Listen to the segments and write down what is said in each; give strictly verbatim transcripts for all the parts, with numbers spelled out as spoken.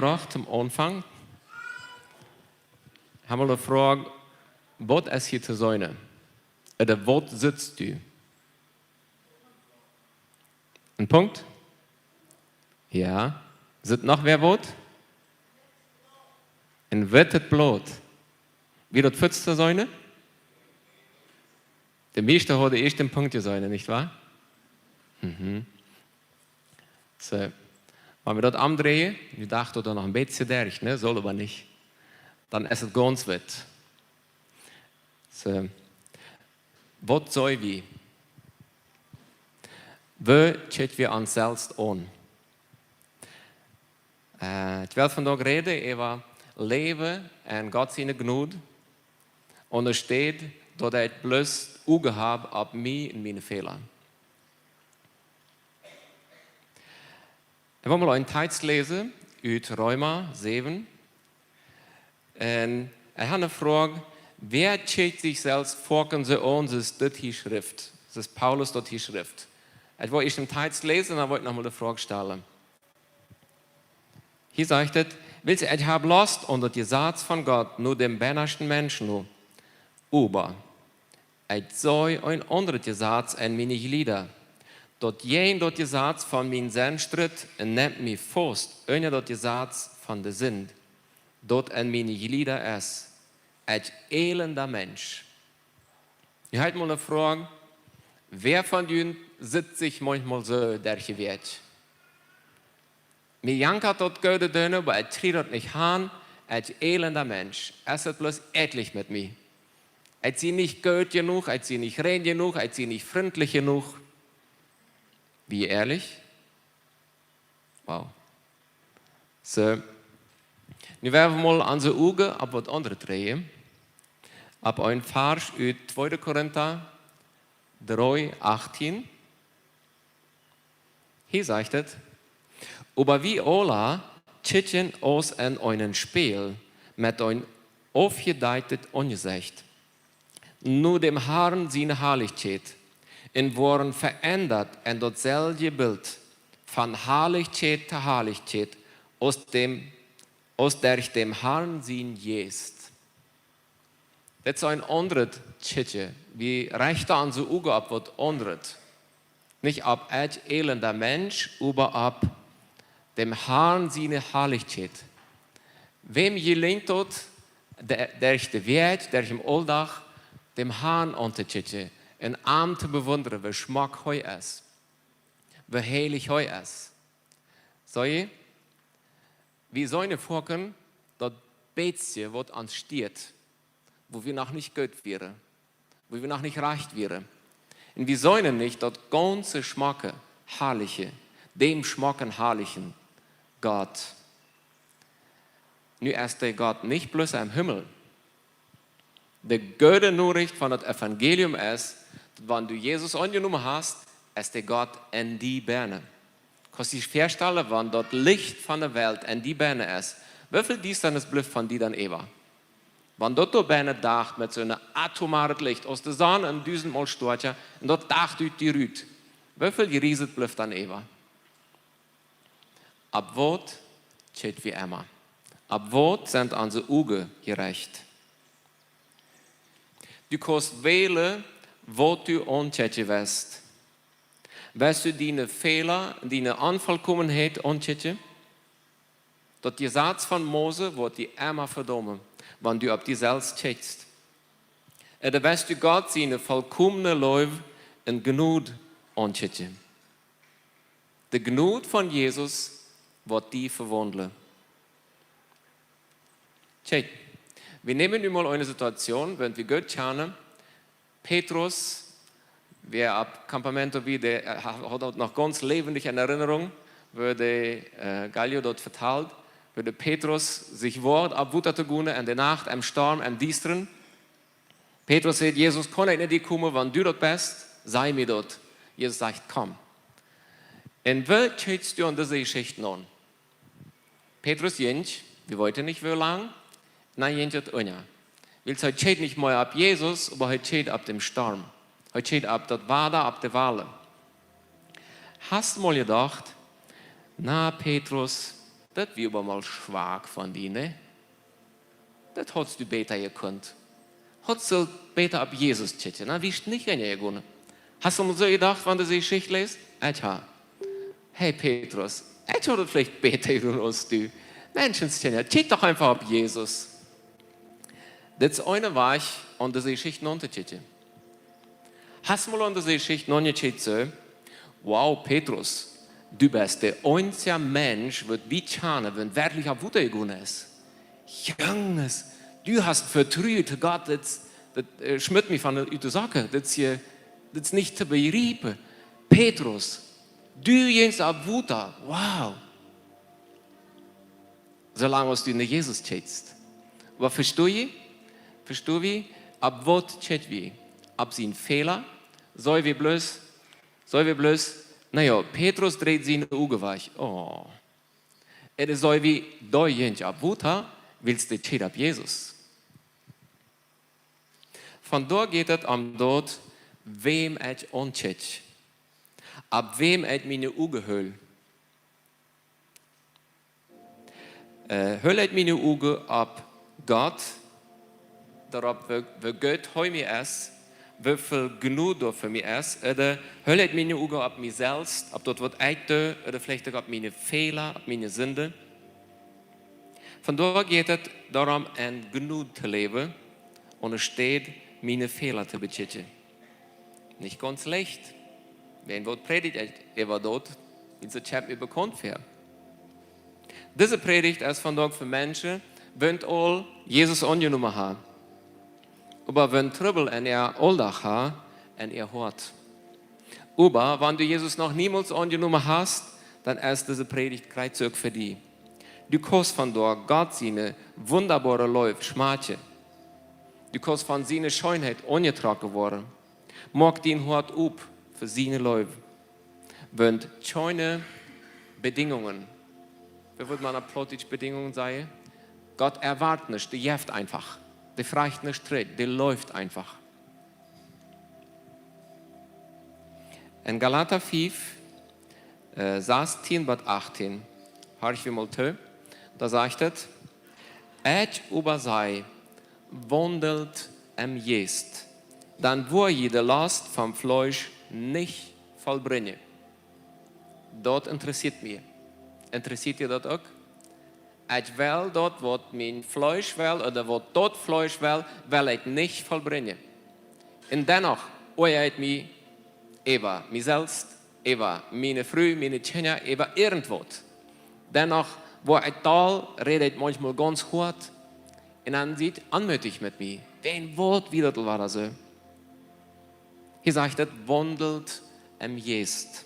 Froag toom Aunfank. Hab wie de Froag: Waut es hia to seenen? Ooda waut sitst du? Een Punkt? Jo. Sitt noch wäa waut? Een wittet Blaut. Wia daut fuaz to seenen? De mieeschte hauden ieescht een Punkt jeseenen, nich woa? Mhm. Soo, wan wie daut omdreien, wie dochten daut noch een bät derch, nä? Saul oba nich. Dan es et gaunz witt. Soo, waut sent wie? Woo kjikj wie ons selfst aun? Äh, ekj well vondoag räden äwa Läwen en Gott siene Jnod, enne Städ daut ekj bloos Uagen hab opp mie un miene Fäla. Ekj well mol een Tekst läsen ut Reema säwen. Un ekj hab eene Froag: Wäa kjikjt sikj selfst foaken soo aun, soo aus dit hia schrift, soo aus Paulus daut hia schrift? Ekj well ieescht een Tekst läsen, dan well ekj noch mol de Froag stalen. Hia sajcht et: Wiels ekj hab Lost aun daut Jesaz von Gott no däm bennaschten Mensch no, oba ekj see een aundret Jesaz en miene Jlieda, daut jäajen daut Jesaz von mienen Senn stritt un nemt mie faust unja daut Jesaz von de Sind, daut en miene Jlieda es. Ekj elenda Mensch. Hia haft mol eene Froag: Wäa von junt sitt sikj maunchmol soo derchjewäacht? Mie jankat daut Goode doonen, oba ekj kjrie daut nich han. Ekj elenda Mensch. Es et bloos ätlich met mie? Ekj sie nich goot jenuach, ekj sie nich rein jenuach, ekj sie nich frintlich jenuach. Wie ehrlich? Wow. Soo, nu woa wie mol onse Uagen opp waut aundret richten. Opp een Varsch ut tweede Korinta dree achtieen. Hia sajcht et: Oba wie aula kjikjen aus en een Spieejel met een aufjedecktet Aunjesecht no däm Harn siene Harlichkjeit un woaren veendat en daut selwje Bilt von Harlichkjeit to Harlichkjeit aus däm, aus derch däm Harn sien Jeist. Dit es een aundret Kjikjen. Wie rechten onse Uagen opp waut aundret. Nich opp ekj elenda Mensch, oba opp däm Harn siene Harlichkjeit. Wäm jelinjt daut, de-, derch de Welt, derch dän Auldach, däm Harn auntokjikjen un am to bewundren, woo schmock hee es, woo heilich hee es? Soo, wie seenen foaken daut bät, waut ons stieet, wua wie noch nich goot wieren, wua wie noch nich rajcht wieren. Un wie seenen nich daut gaunze schmocke, harliche, däm schmocken, harlichen Gott. Nu es de Gott nich bloos em Himmel. De goode Norecht von daut Evangelium es, daut wan du Jesus aunjenomen hast, es de Gott en die bennen. Kaust die väastalen, wan daut Licht von de Welt en die bennen es, woo väl Diestanis blift von die dan äwa? Wan daut doa bennen dacht met soon atomaret Licht, aus de Sonn en dusent mol stoakja, un daut dacht ut die rut, woo väl Jrieset blift dan äwa? Opp waut kjikj wie emma? Opp waut sent onse Uagen jerecht? Du kaust wälen, waut du aunkjikjen west. West du diene Fäla, diene Onvollkomenheit aunkjikjen? Daut Jesaz von Mose woat die emma vedaumen, wan du opp die selfst kjikjst. Ooda west du Gott siene vollkomne Leew un Jnod aunkjikjen? De Jnod von Jesus woat die vewaundlen. Kjikj, wie nämen nu mol eene Situation, wan wie goot kjanen, Petrus, wäa opp Campamento wia, dee, äh, ha-, haud daut noch gaunz läwendich en Erinnerung, woo de, äh, Gallo daut vetald, woo de Petrus sikj woagt opp Wota to gonen en de Nacht, em Storm, em Diestren. Petrus sajcht: "Jesus, kaun ekj no die komen, wan du daut best, saj mie daut." Jesus sajcht: "Komm." Un woo kjikjst du aun dise Jeschicht aun? Petrus jinkj, wie weeten nich woo lang, dan jinkj et unja. Wiels hee kjikjt nich mea opp Jesus, oba hee kjikjt opp dän Storm. Hee kjikjt opp daut Wota, opp de Walen. Hast mol jedocht: "Na, Petrus, Daut wia oba mol schwak von die, ne? Daut haudst du bäta jekunt. Haudst du bäta opp Jesus kjikjen, dan wieescht nich enjegonen. Hast du mol soo jedocht, wan du dise Jeschicht läst? Alter, hey Petrus, ekj haud et veleicht bäta jedonen aus du. Menschenskjinja, kjikj doch eefach opp Jesus. Dit es eene Wajch, om dise Jeschicht nontokjikjen. Hast mol aun dise Jeschicht nontokjikjt, soo: Wow, Petrus, du best de eensja Mensch, waut wie kjanen, waut werkjlich opp Wota jegonen es. Junges, du hast vetrut Gott, dit, dit, äh, schmitt mie von de, ut de Socken, dit es je, dit es nich to bejriepen. Petrus, du jinjst opp Wota, wow. Soo lang aus du no Jesus kjikjst. Oba vestoo jie? Vestoo wie? Opp waut kjikj wie? Opp siene Fäla? Saj wie bloos, saj wie bloos, na jo, Petrus dreid siene Uagen wajch. Oh. Ooda saj wie, dee jinkj opp Wota, wiels dee kjikjt opp Jesus. Von doa jeit et om daut, wäm ekj aunkjikj. Opp wäm ekj miene Uagen hool. Äh, hool ekj miene Uagen opp Gott, doaropp, woo, woo goot hee mie es, woo väl Jnod doa fa mie es, ooda hool ekj miene Uagen opp mie selfst, opp daut, waut ekj doo, ooda veleicht uk opp miene Fäla, opp miene Sind. Von doa jeit et doaromm, en Jnod to läwen, enne Städ miene Fäla to bekjikjen. Nich gaunz leicht. Wäa waut prädicht, ekj äwa daut, wiels et kjemt mie bekaunt väa. Dise Prädicht es vondoag fa Menschen, waut aul Jesus aunjenomen haben. Oba waut Trubbel en äa Auldach haben, en äa Hoat. Oba wan du Jesus noch niemols aunjenomen hast, dan es dise Prädicht krakjt soo uk fa die. Du kaust vondoag Gott siene wundaboare Leew schmakjen. Du kaust von siene Scheenheit aunjetrocken woaren. Moak dien Hoat op fa siene Leew. Wan kjeene Bedingungen, woo wudd eena opp Plautdietsch Bedingungen sajen? Gott erwart nuscht, dee jeft eefach. Dee fruacht nuscht trigj, dee leeft eefach. En Galata fief, äh, sastieen bat achttieen, horcht wie mol too, doa sajcht et: Ekj oba saj, waundelt em Jeist, dan woa jie de Lost vom Fleesch nich vollbrinjen. Daut interessieet mie. Interessieet die daut uk? Ekj well daut, waut mien Fleesch well, ooda waut daut Fleesch well, well ekj nich vollbrinjen. Un dennoch oaja ekj mie äwa mie selfst, äwa miene Fru, miene Kjinja, äwa irjentwaut. Dennoch, woo ekj dol, räd ekj maunchmol gaunz hoat. Un dan sitt et onmootich met mie. Wäajen waut wia daut aul wada soo? Hia sajcht et: Waundelt em Jeist.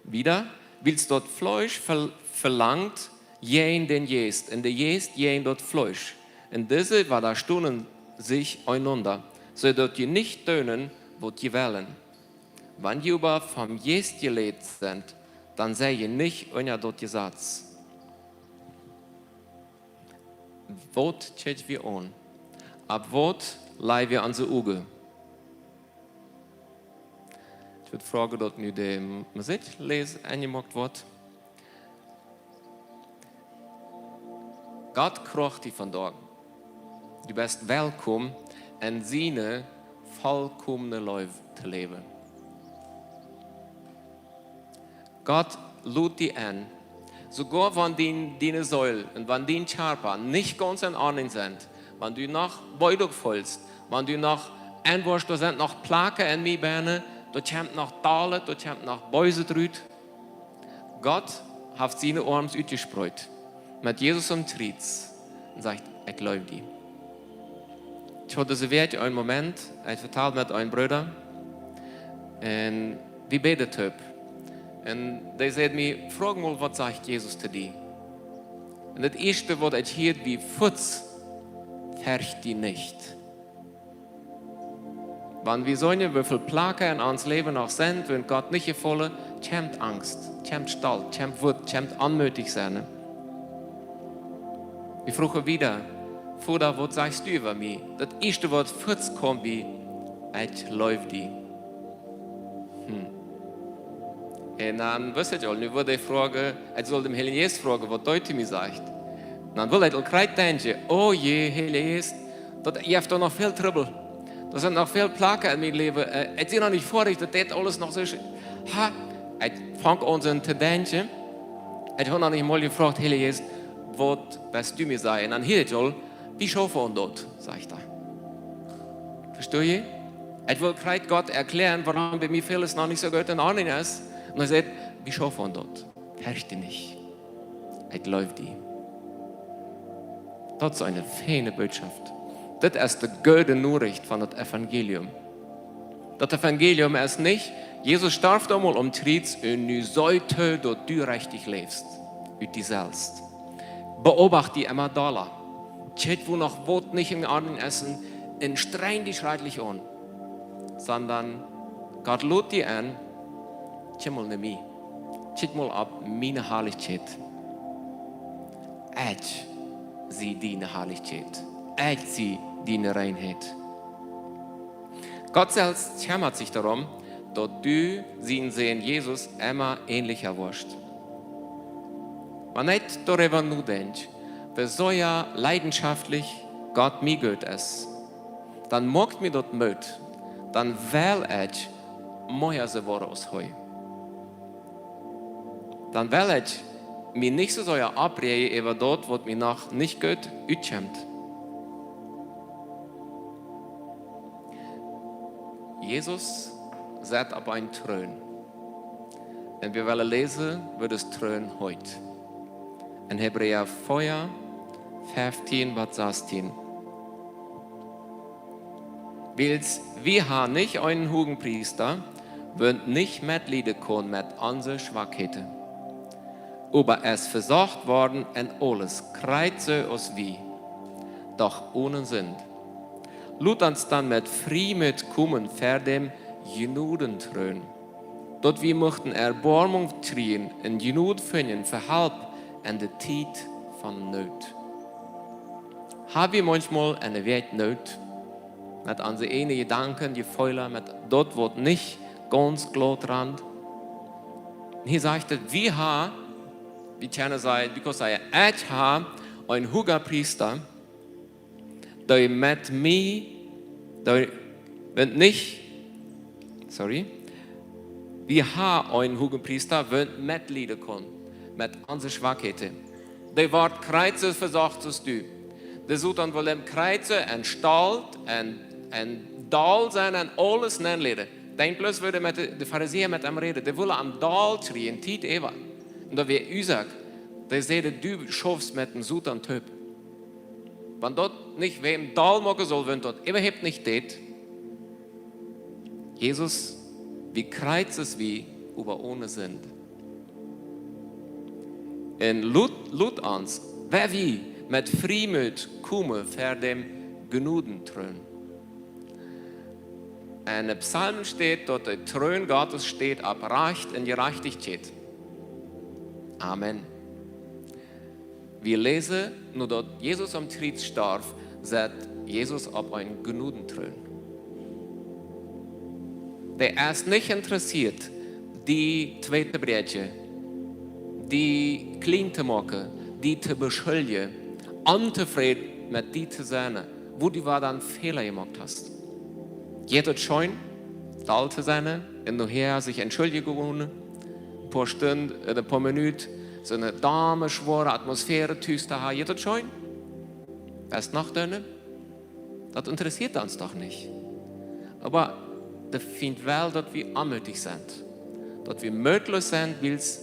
Wada, wiels daut Fleesch ve-, velangt jäajen dän Jeist, un de Jeist jäajen daut Fleesch. Un dise wadastoonen sikj eenaunda, soo daut jie nich doonen, waut jie wellen. Wan jie oba vom Jeist jeleit sent, dan sent jie nich unja daut Jesaz. Waut kjikj wie aun? Opp waut laj wie onse Uagen? Ekj wudd froagen, daut nu de Musikj läs enjemoakt woat. Gott kroacht die vondoag. Du best welkom, en siene vollkomne Leew to läwen. Gott lot die en, soogoa wan dien, diene Seel un wan dien Kjarpa nich gaunz en Ordnunk sent, wan du noch Weedoag feelst, wan du noch enwoascht, doa sent noch Plaken en mie bennen, doa kjemt noch Dolet, doa kjemt noch Beeset rut. Gott haft siene Oarms utjespreet met Jesus aum Kjriez un sajcht: Ekj leew die. Ekj haud dise Wäakj een Moment, ekj vetald met een Brooda, un wie bäden toop. Un dee säd mie: Froag mol, waut sajcht Jesus to die? Un daut ieeschte, waut ekj hieed, wia fuaz: Fercht die nich. Wan wie seenen, woo väl Plaken en ons Läwen noch sent, waut Gott nich jefaulen, kjemt Angst, kjemt Stolt, kjemt Wut, kjemt onmootich sennen. Wie fruagen wada: Voda, waut sajchst du äwa mie? Daut ieeschte, waut fuaz kjemt, wia: Ekj leew die. Hm. Un dan wist ekj aul, nu wudd ekj froagen, ekj sull dän Heiljen Jeist froagen, waut dee to mie sajcht. Dan wull ekj aul krakjt denkjen: "O je, Heilja Jeist, daut jeft doa noch väl Trubbel. Doa sent noch väl Placken en mien Läwen. Äh, ekj sie noch nich foadich, daut dit aules noch soo sch-, ha." Ekj funk aun soo to denkjen. Ekj haud noch nich mol jefroacht: "Heilja Jeist, waut wurscht du mie sajen?" Un dan hieed ekj aul: "Wie schaufen aun daut", sajcht hee. Vestonen jie? Ekj wull krakjt Gott erkjläaren, wuarom bie mie väles noch nich soo goot en Ordnunk es. Un hee sajcht: "Wie schaufen aun daut. Fercht die nich. Ekj leew die." Daut es eene feine Botschaft. Daut es de goode Norecht von daut Evangelium. Daut Evangelium es nich: "Jesus storf doa mol aum Kjriez un nu see too, daut du rechtich läfst ut die selfst. Beobacht die emma dolla. Kjikj, wua noch waut nich en Ordnunk es, un, un strenj die schrakjlich aun." Sonda: "Gott, lot die en, kjikj mol no mie. Kjikj mol opp miene Harlichkjeit. Ekj sie diene Harlichkjeit. Ekj sie diene Reinheit." Gott selfst kjemmat sikj doaromm, daut du sienen Sän Jesus emma änelja woascht. Wan ekj doaräwa nodenkj, woo sea leidenschaftlich Gott mie goot es, dan moakt mie daut Moot, dan well ekj mea soo woaren aus hee. Dan well ekj mie nich soo sea oppräajen äwa daut, waut mie noch nich goot utkjemt. Jesus sett opp eenen Troon. Un wie wellen läsen, woo daut Troon heet. En Hebräa vea, feftieen bat sastieen. Wiels wie haben nich eenen Huagepriesta, waut nich metlieden kaun met onse Schwakheiten, oba es vesocht worden en aules, krakjt soo aus wie, doch one Sind. Lot ons dan met Friemoot komen ver däm Jnodentroon, daut wie muchten Erboarmunk kjrieen un Jnod finjen fa Help en de Tiet von Noot. Hab wie maunchmol eene Wäakj Noot met onse eejne Jedanken, Jefeelen, met daut, waut nich gaunz kloa rant? Hia sajcht et, wie haben, wie kjennen sajen, du kaust sajen, ekj hab eenen Huagepriesta, dee met mie, dee, wan nich, sorry, wie haben eenen Huagepriesta, waut metlieden kaun met onse Schwakheiten. Dee woat krakjt soo vesocht aus du. Dee sull dan woll aum Kjriez en Stolt un, un doll sennen un aules nenläden. Denkj bloos, woo hee met de, de Farisäa met am räd. Dee wullen am doll kjrieen, Tiet äwa. Un daut wia Uasoak. Dee säden, du schaufst met dän Soton toop. Wan daut nich wäm doll moaken sull, wan daut äwahaupt nich deit. Jesus, wie krakjt soo aus wie, oba one Sind. Un lot, lot ons, wan wie met Friemoot komen ver däm Jnodentroon. En de Psalmen steit, daut de Troon Gottes steit opp Rajcht un Jerajchtichkjeit. Amen. Wie läsen, no daut Jesus aum Kjriez storf, sett Jesus opp eenen Jnodentroon. Dee es nich interessieet, die twei to bräakjen, die kjlien to moaken, die to beschuljen, ontofräd met die to sennen, wua du wada eenen Fäla jemoakt hast. Jeit et scheen, doll to sennen, un nohäa sikj entschuljen gonen, een poa Stund, een poa Minuten, soo eene domme, schwoare Atmosphäre tus to haben. Jeit et scheen? Waut noch dan? Daut interessieet ons doch nich. Oba daut meent wel, daut wie onmootich sent. Daut wie mootloos sent, wiels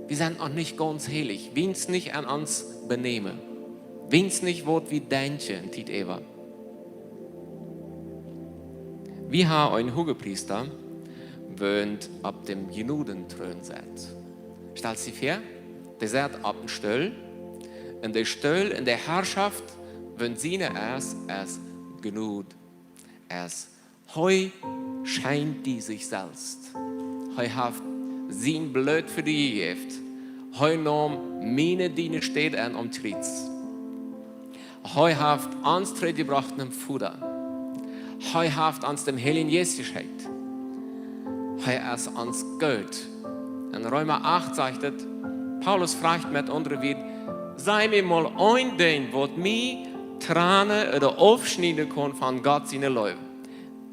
wie sent noch nich gaunz heilich, wiels nich aun ons Benämen, wiels nich waut wie denkjen, Tiet äwa. Wie haben eenen Huagepriesta, waut opp däm Jnodentroon sett. Stal die väa, dee sett opp eenen Stool, un de Stool un de Harschoft, waut siene es, es Jnod, es, hee schenkjt die sikj selfst. Hee haft sien Bloot fa die jejäft. Hee neem miene, diene Städ aun aum Kjriez. Hee haft ons trigjjebrocht nom Voda. Hee haft ons dän Heiljen Jeist jeschenkt. Hee es ons Gott. En Reema acht sajcht et, Paulus fruach met aundre Wieed: Saj mie mol een Dinkj, waut mie trannen ooda aufschnieden kaun von Gott siene Leew.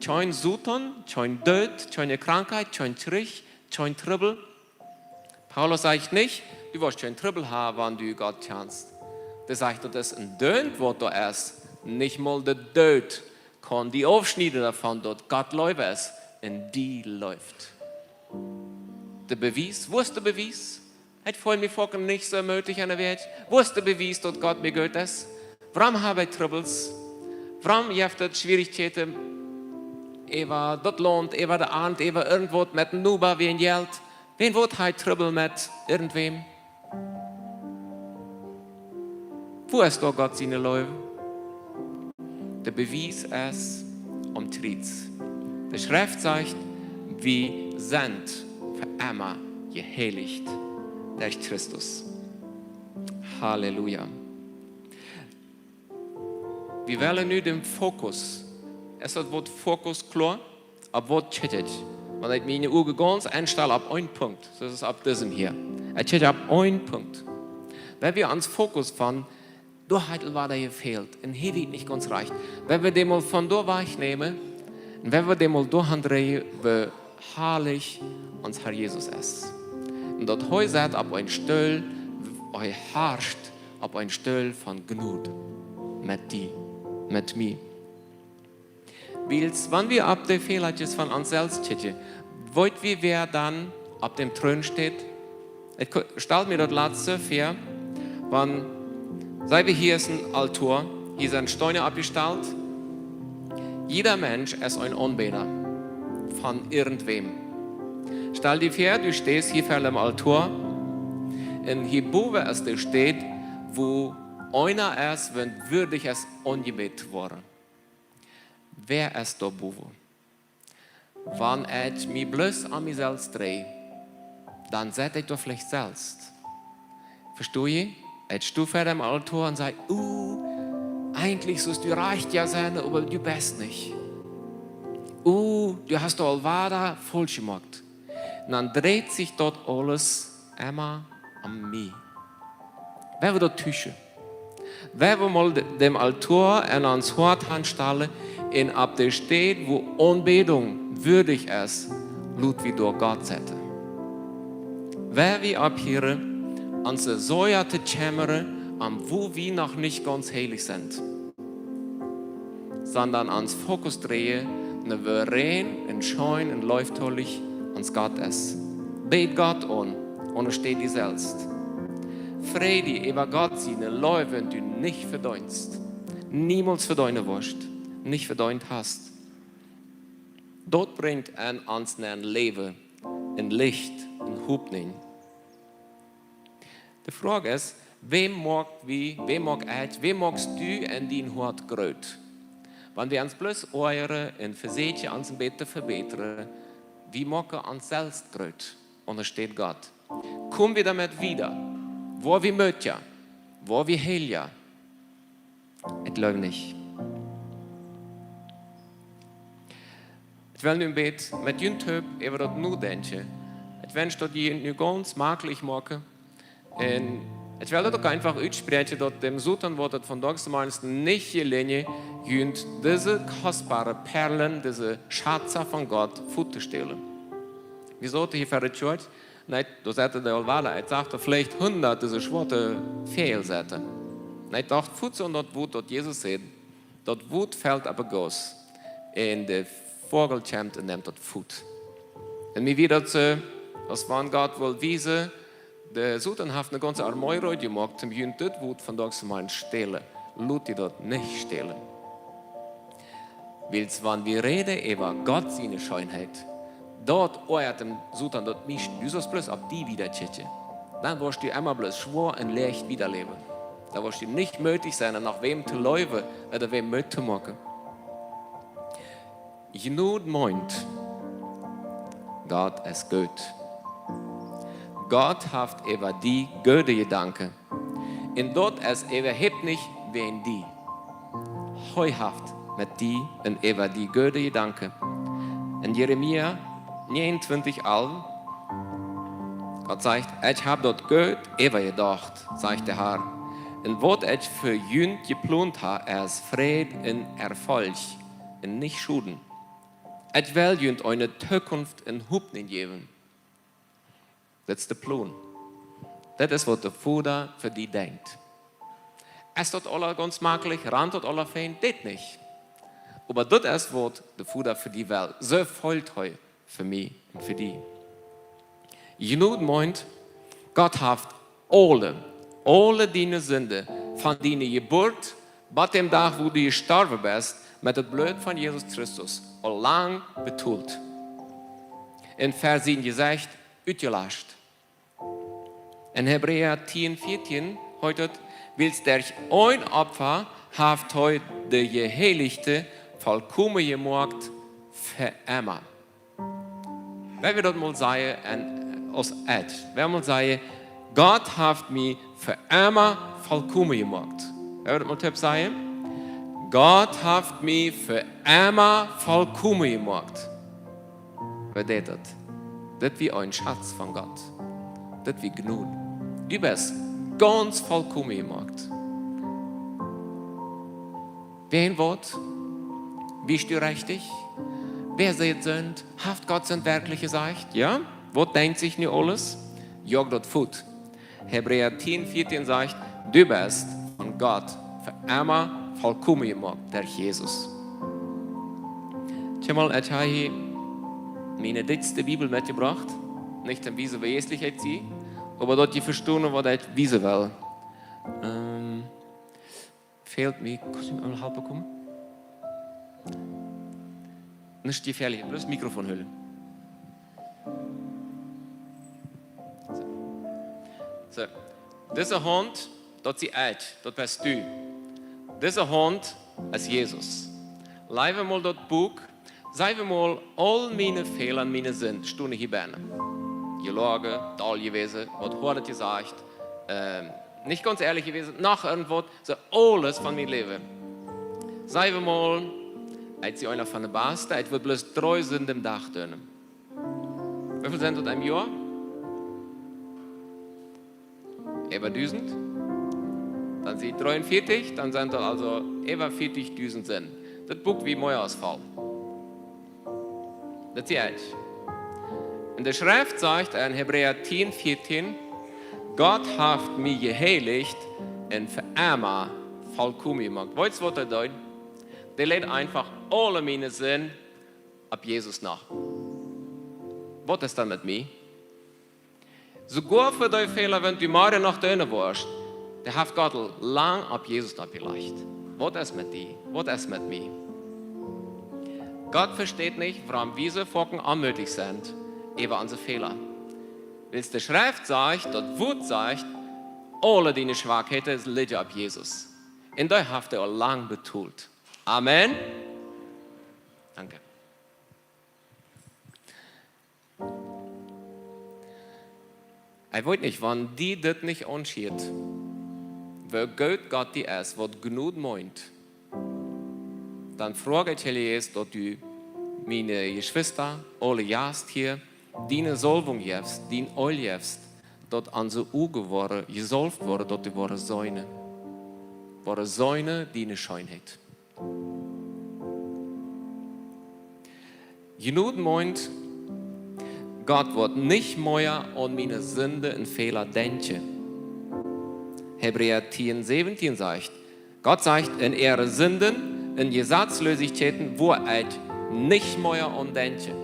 Kjeen Soton, kjeen Doot, kjeene Krankheit, kjeen Kjrich, kjeen Trubbel. Paulus sajcht nich, du woascht kjeen Trubbel haben, wan du Gott kjanst. Dee sajcht, daut es een Dinkj, waut doa es. Nich mol de Doot kaun die aufschnieden doavon, daut Gott Leew es un die leeft. De Bewies, woo es de Bewies? Ekj feel mie foaken nich soo mootich aun de Welt. Woo es de Bewies, daut Gott mie goot es? Wuarom hab ekj Trubbels? Wuarom jeft et Schwierichkjeiten äwa daut Launt, äwa de Arnt, äwa irjentwaut met een Noba wäajen Jelt? Wäajen waut hab ekj Trubbel met irjentwäm? Woo es doa Gott siene Leew? De Bewies es aum Kjriez. De Schreft sajcht, wie sent fa emma jeheilicht derch Christus. Halleluja. Wie wellen nu dän Fokus, es daut Wuat Fokus kloa? Opp waut kjikj ekj? Wan ekj miene Uagen gaunz enstal opp een Punkt, soo aus opp disen hia. Ekj kjikj opp een Punkt. Wan wie ons Fokus von, doa haft et wada jefält, un hia wia et nich gaunz rajcht. Wan wie dän mol von doa wajchnämen, un wan wie dän mol doa han dreien, woo harlich ons Herr Jesus es. Un daut hee sett opp een Stool, hee harscht opp een Stool von Jnod met die, met mie. Wiels, wan wie opp de Fäla von ons selfst kjikjen, weet wie, wäa dan opp däm Troon steit? Ekj ko-, stal mie daut latste väa, wan, saj wie, hia es een Altoa, hia sent Steena oppjestalt. Jieda Mensch es een Aunbäda von irjentwäm. Stal die väa, du steist hia väa däm Altoa, un hia bowen es de Städ, wua eena es, waut wieedich es aunjebäden to woaren. Wäa es doa bowen? Wan ekj mie bloos aun mie selfst drei, dan sett ekj doa veleicht selfst. Vestost du? Ekj sto väa däm Altoa un saj: "Uh, eejentlich sullst du rajcht jo sennen, oba du best nich. Uh, du hast aul wada faulsch jemoakt." Un dan dreit sikj daut aules emma aun mie. Wan wie daut tuschen, wan wie mol de-, däm Altoa aun ons Hoat hanstalen un opp de Städ, wua Aunbädunk wieedich es, lot wie doa Gott setten. Wan wie opphieren, ons soo sea to kjemmren om wua wie noch nich gaunz heilich sent, sonda ons Fokus dreien no woo rein un scheen un leeftolich ons Gott es. Bäd Gott aun, un unjasteet die selfst. Frei die äwa Gott siene Leew, waut du nich vedeenst, niemols vedeenen woascht, nich vedeent hast. Daut brinjt aun ons een Läwen, een Licht, eene Hopninj. De Froag es, wäm moak wie, wäm moak ekj, wäm moakst du en dien Hoat groot? Wan wie ons bloos oajren un vesieekjen ons een bät to vebätren, wie moaken ons selfst groot, unjasteet Gott. Kom wie doamet wieda? Woa wie mootja? Woa wie heilja? Ekj jleew nich. Ekj well nu een bät met junt toop äwa daut nodenkjen. Ekj wensch, daut jie nu gaunz maklich moaken. Un ekj well daut uk eefach utspräakjen, daut däm Soton woat et vondoag zemorjes nich jelinjen, junt dise kostbare Perlen, dise Schatzen von Gott väatostälen. Wie sauten hia väa de Kjoakj, nä, doa sauten dee aul wada, ekj sach doa veleicht hundat, dise schwoate Väajel sauten. Un ekj docht fuaz aun daut Wuat, daut Jesus säd, daut Wuat felt opp de Gauss, un de Vogel kjemt un nemt daut fuat. Un mie wia daut soo, aus wan Gott wull wiesen, de Soton haft eene gaunze Armee reed jemoakt, om junt dit Wuat vondoag zemorjes to stälen. Lot die daut nich stälen. Wiels wan wie räden äwa Gott siene Scheenheit, daut oajat däm Soton daut mieeschte. Du saust bloos opp die wieda kjikjen. Dan woascht du emma bloos schwoa un läach wieda läwen. Dan woascht du nich mootich sennen, no wäm to läwen ooda wäm Moot to moaken. Jnod meent, Gott es goot. Gott haft äwa die goode Jedanken. Un daut es äwahaupt nich wäajen die. Hee haft met die un äwa die goode Jedanken. En Jeremia negenundzwanzig elf, Gott sajcht: "Ekj hab daut goot äwajedocht", sajcht de Herr. "Un waut ekj fa junt jeplont hab, es Fräd un Erfolg un nich Schoden. Ekj well junt eene Zukunft un Hopninj jäwen." Daut es de Plon. Daut es, waut de Voda fa die denkjt. Es daut aula gaunz maklich, rant daut aula fein? Daut nich. Oba daut es, waut de Voda fa die well. Soo feelt hee fa mie un fa die. Jnod meent, Gott haft aule, aule diene Sind, von diene Jeburt bat däm Dach, wua du jestorwen best, met daut Bloot von Jesus Christus aul lang betolt. Un ver sien Jesecht utjelascht. En Hebräa tieen vieetieen heet et: "Wiels derch een Opfa haft hee de Jeheilichte volkomen jemoakt fa emma." Wan wie daut mol sajen en, aus Ed, wan wie mol sajen: "Gott haft mie fa emma volkomen jemoakt." Wan wie daut mol toop sajen: "Gott haft mie fa emma volkomen jemoakt." Waut deit daut? Daut wia een Schatz von Gott. Daut wia Jnod. Du best gaunz volkomen jemoakt. Wäa waut? Best du rajcht? Wäa sajcht Sind? Haft Gott Sind werkjlich jesajcht? Jo? Waut denkjt sikj nu aules? Jagt daut fuat. Hebräa tieen vieetieen sajcht: "Du best von Gott fa emma volkomen jemoakt derch Jesus." Kjikj mol, ekj hab hia miene dikjste Bibel metjebrocht. Nich om wiesen, woo hässlich ekj sie, oba daut jie vestonen, waut ekj wiesen well. Ähm, fält mie, kaust du mie eemol halpen komen? Nich jefäalich, bloos Mikrofon hoolen. Soo. Dise Haunt, daut sie ekj, daut best du. Dise Haunt es Jesus. Leew mol daut Buak, saj mol aul miene Fäla, miene Sind, stonen hia bennen. Jeloagen, doll jewast, waut haud ekj jesajcht, ähm, nich gaunz ehrlich jewast, noch irjentwaut, soo aules von mien Läwen. Saj mol, ekj sie eena von de baste, ekj wudd bloos dree Sind aum Dach doonen. Woo väl sent daut em Joa? Äwa dusent? Dan sie dree un vieetich, dan sent daut aulsoo äwa vieetijdusent Sind. Daut Buak wia mea aus voll. Daut sie ekj. Un de Schreft sajcht en Hebräa tieen vieetieen: "Gott haft mie jeheilicht un fa emma volkomen jemoakt." Weetst, waut hee deed? Dee läd eefach aule miene Sind opp Jesus no. Waut es dan met mie? Soogoa fa dee Fäla, wan du morjen noch doonen woascht, dee haft Gott aul lang opp Jesus aufjelajcht. Waut es met die? Waut es met mie? Gott vesteit nich, wuarom wie soo foaken onmoodich sent äwa onse Fäla. Wiels de Schreft sajcht, daut Wuat sajcht, aule diene Schwakheiten lijen opp Jesus. Un dee haft hee aul lang betolt. Amen. Danke. Ekj weet nich, wan die dit nich aunschieet, woo goot Gott die es, waut Jnod meent, dan froag ekj, Herr Jesus, daut du miene Jeschwista, aule Jast hia, diene Saulwunk jefst, dien Eelj jefst, daut onse Uagen woaren jesaulft woaren, daut dee woaren seenen, woaren seenen diene Scheenheit. Jnod meent, Gott woat nich mea aun miene Sind un Fäla denkjen. Hebräa tieen säwentieen sajcht, Gott sajcht: "En äare Sinden un Jesazloosichkjeiten woa ekj nich mea aun denkjen."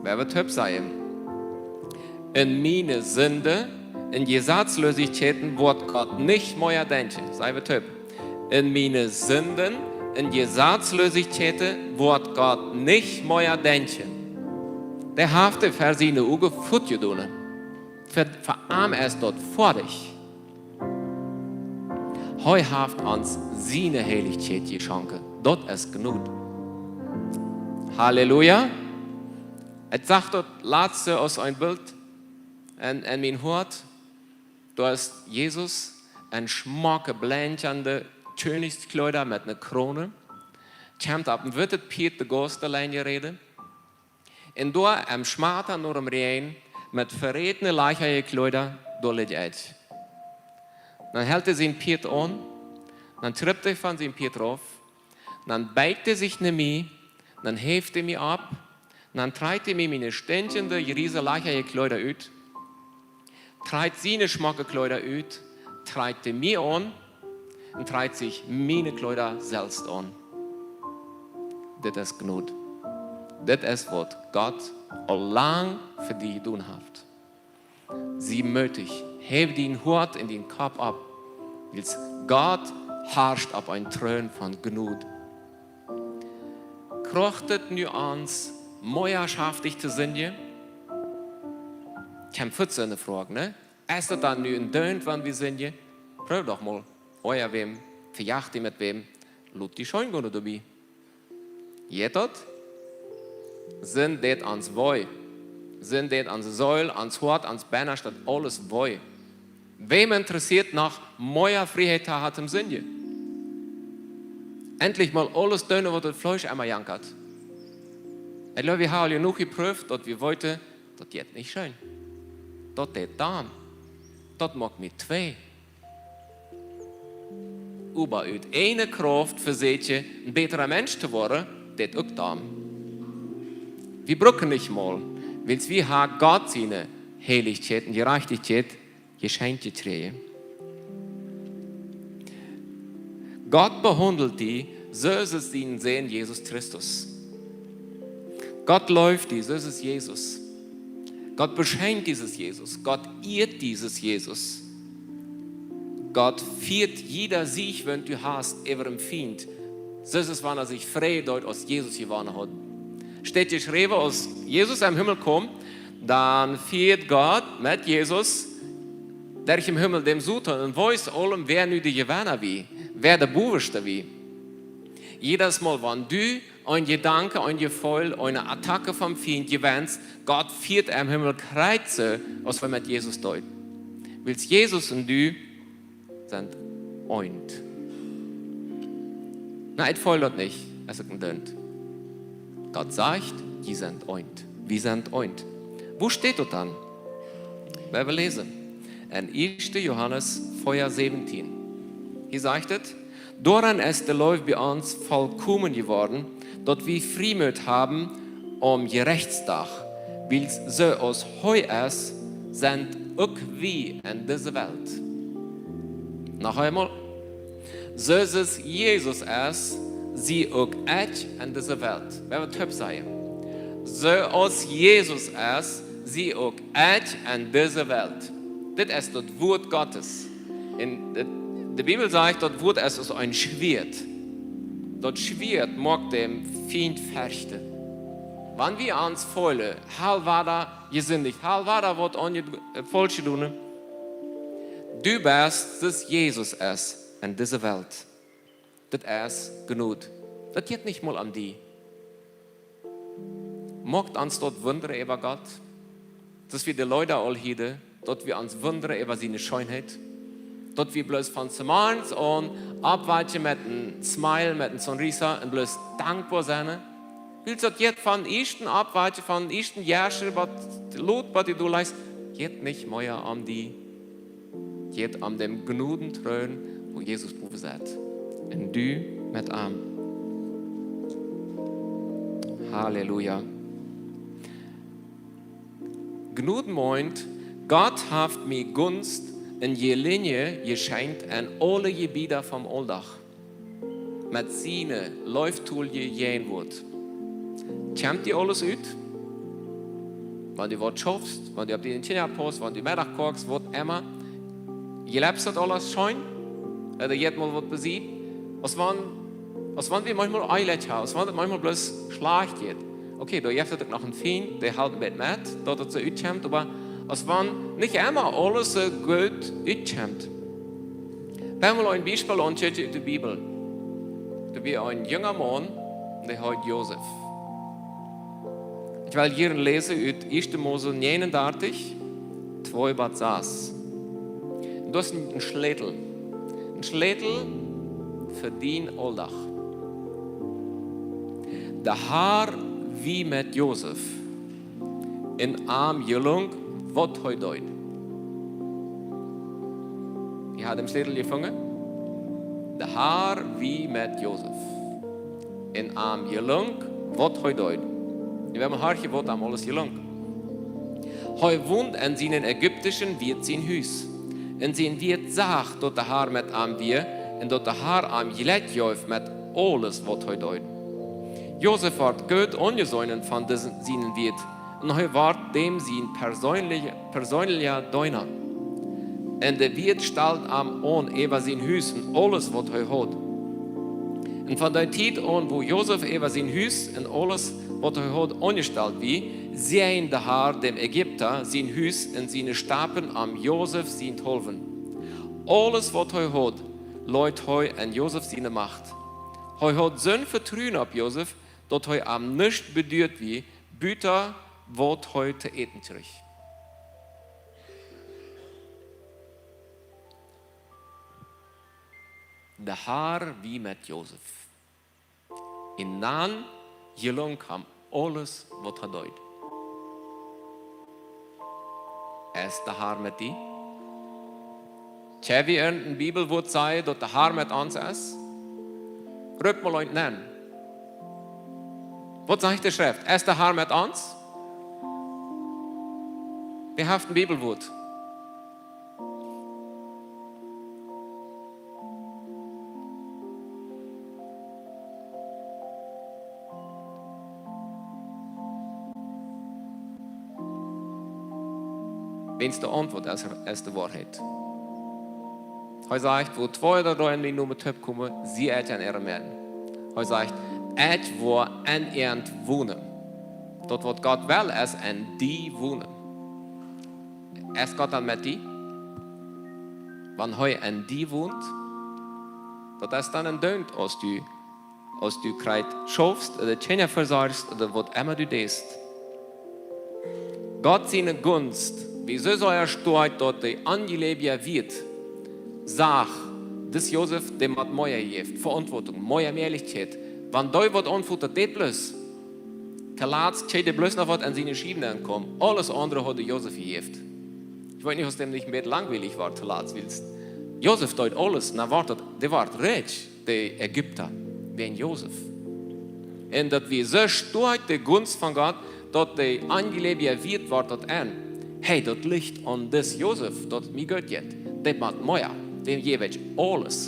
Wie woaren toop sajen: "En miene Sinden un Jesazloosichkjeiten woat Gott nich mea denkjen." Saj wie toop: "En miene Sinden un Jesazloosichkjeiten woat Gott nich mea denkjen." Dee haft dee ver siene Uagen fuatjedonen. Ver, ver am es daut foadich. Hee haft ons siene Heilichkjeit jeschonken. Daut es Jnod. Halleluja. Ekj sach daut latste aus een Bilt en, en mien Hoat. Doa es Jesus en schmocke, blenjende Kjennichskjleeda met eene Kroon. Kjemt opp een wittet Pieet de Gauss entlang jereden. Un doa em Schmata no däm Räajen Met verätne, lajchje Kjleeda, doa licht ekj. Dan helt hee sien Pieet aun, dan trippt hee von sien Pieet rauf, dan beugt hee sikj no mie, dan häft hee mie opp, dan trakjt hee mie miene stinkjende, jriese, lajchje Kjleeda ut, trakjt siene schmocke Kjleeda ut, trakjt hee mie aun un trakjt sikj miene Kjleeda selfst aun. Dit es Jnod. Dit es waut Gott aul lang fa die jedonen haft. Sie mootich, häw dien Hoat un dien Kopp opp, wiels Gott harscht opp een Troon von Jnod. Kjricht et nu ons, mea schaftich to sennen? Kjemt fuaz soone Froag, nä? Es daut dan nu een Doonen, wan wie sennen? Proow doch mol. Oja, wäm, vejacht die met wäm, lot die scheen gonen doabie. Jeit daut? Sent dit ons wee? Sent dit onse Seel, ons Hoat, ons Bennen, daut aules wee? Wäm interessieet noch, mea Frieheit to haben toom sennen? Endlich mol aules doonen, waut daut Fleesch emma jankat. Ekj jleew, wie haben aul jenuach jeprooft, daut wie weeten, daut jeit nich scheen. Daut deit dan. Daut moakt mie twei. Oba ut eejne Krauft vesieekjen, een bätra Mensch to woaren, deit uk dan. Wie brucken nich mol, wiels wie haben Gott siene Heilichkjeit un Jerajchtichkjeit jeschenkjt jekjräajen. Gott behaundelt die, soo aus sien Sän Jesus Christus. Gott leeft die, soo aus Jesus. Gott beschenkjt die, soo aus Jesus. Gott ieet die, soo aus Jesus. Gott fieet jieda Sieg, waut du hast, äwa dän Fient, soo aus wan hee sikj freit, aus Jesus jewonnen haud. Steit jeschräwen, aus Jesus em Himmel kjeem, dan fieed Gott met Jesus derch dän Himmel dän Soton un wees aulem, wäa nu de Jewenna wia, wäa de Bowaschte wia. Jiedet Mol, wan du een Jedanke, een Jefeel, eene Attacke vom Fient jewenst, Gott fieet em Himmel krakjt soo, aus wan met Jesus deed. Wiels Jesus un du sent eent. Na, ekj feel daut nich, aus ekj daut doo. Gott sajcht, jie sent eent. Wie sent eent. Wua steit daut dan? Wie wellen läsen. En ieeschte Johanes vea säwentieen. Hia sajcht et: Doarenn es de Leew bie ons vollkomen jeworden, daut wie Friemoot haben aum Jerechtsdach, wiels soo aus hee es, sent uk wie en dise Welt. Noch eemol. Soo aus Jesus es, sie uk ekj en dise Welt. Wie wellen toop sajen: Soo aus Jesus es, sie uk ekj en dise Welt. Dit es daut Wuat Gottes. En de, de Bibel sajcht, daut Wuat es aus een Schwieet. Daut Schwieet moakt dän Fient ferchten. Wan wie ons feelen, hab wie jesindicht, hab wie waut aun je-, äh, faulsch jedonen, du best, soo aus Jesus es en dise Welt. Daut es jenuach. Daut jeit nich mol om die. Moakt ons daut wundren äwa Gott, daut wie de Leeda aul hieden, daut wie ons wundren äwa siene Scheenheit, daut wie bloos von zemorjes aun oppwaken met een Smile, met eene Sonrisa un bloos dankboa sennen. Wiels daut jeit von ieeschten oppwaken, von ieeschten Jeschrei, waut lot, waut du doa leist, jeit nich mea om die. Jeit om dän Jnodentroon, wua Jesus bowen sett. Un du met am. Halleluja. Jnod meent, Gott haft mie Gunst un Jelinja jeschenkjt en aule Jebieda vom Auldach. Met siene leeftolje Jäajenwoat. Kjemt die aules ut? Wan du waut schaufst, wan du opp diene Kjinja paust, wan du Meddach koakst, waut emma. Jie läwen daut aules scheen, ooda jeit mol waut besied, aus wan, aus wan wie maunchmol Elend haben, aus wan et maunchmol bloos schlajcht jeit. Okay, doa jeft et uk noch een Fient, dee helt met, met, daut et soo utkjemt, oba aus wan nich emma aules soo goot utkjemt. Wie haben mol een Biespel aunjekjikjt ut de Bibel. Doa wia een junga Maun, dee heet Josef. Ekj well hia läsen ut ieeschte Mose näajenundartich, twee bat sas. Un daut es een, een Schlätel. Een Schlätel fa dien Auldach. De Har wia met Josef. Un am jelunk waut hee deed. Jie haben dän Schlüssel jefungen? De Har wia met Josef. Un am jelunk, waut hee deed. Wie haben horchen, waut am aules jelunk. Hee wond en sienen ägiptischen Wieet sien Hus. Un sien Wieet sach, daut de Har met am wia, un daut de Har am Jlekj jeef met aules, waut hee deed. Josef wort goot aunjeseenen von disen, sienen Wieet, un hee wort däm sien perseenlicha, perseenlicha Deena. Un de Wieet stald am aun äwa sien Hus un aules, waut hee haud. Un von dee Tiet aun, wua Josef äwa sien Hus un aules, waut hee haud, aunjestalt wia, säajend de Har däm Ägipta sien Hus un siene Stapen om Josef sienthaulwen. Aules, waut hee haud, leet hee en Josef siene Macht. Hee haud soon Vetruen opp Josef, daut hee am nuscht beduat wia, buta waut hee to äten kjrieech. De Har wia met Josef. Un dan jelunk am aules, waut hee deed. Es de Har met die? Kjenn wie een Bibelwuat sajen, daut de Har met ons es? Rup mol eent aun. Waut sajcht de Schreft? Es de Har met ons? Wie haben een Bibelwuat? Wiels de Auntwuat es, es de Woarheit. Hee sajcht, wua twee ooda dree en mienen Nomen toopkomen, sie ekj en äare Medd. Hee sajcht, ekj woa en an wonen. Daut waut Gott well, es en die wonen. Es Gott dan met die? Wan hee en die wont, daut es dan een Doonen, aus du, aus du krakjt schaufst, ooda Kjinja vesorchst, ooda waut emma du deist. Gott siene Gunst, wia soo sea stoakj, daut de onjläwja Wieet sach, dis Josef, däm haud mea jejäft, Veauntwuatunk, mea Mäajlichkjeit. Wan dee waut aunfunk, daut deed bloos. Toolatst kjrieech hee bloos noch waut en siene Schiewen aunkomen. Aules aundre haud hee Josef jejäft. Ekj weet nich, aus däm nich mea langwielich wort toolatst, wiels Josef deed aules, un dan wort daut, dee wort rikj, de Ägipta, wäajen Josef. Un daut wia soo stoakj de Gunst von Gott, daut de onjläwja Wieet wort daut en: Hey, daut licht aun dis Josef, daut mie goot jeit. Dee moakt mea, däm jäw ekj aules.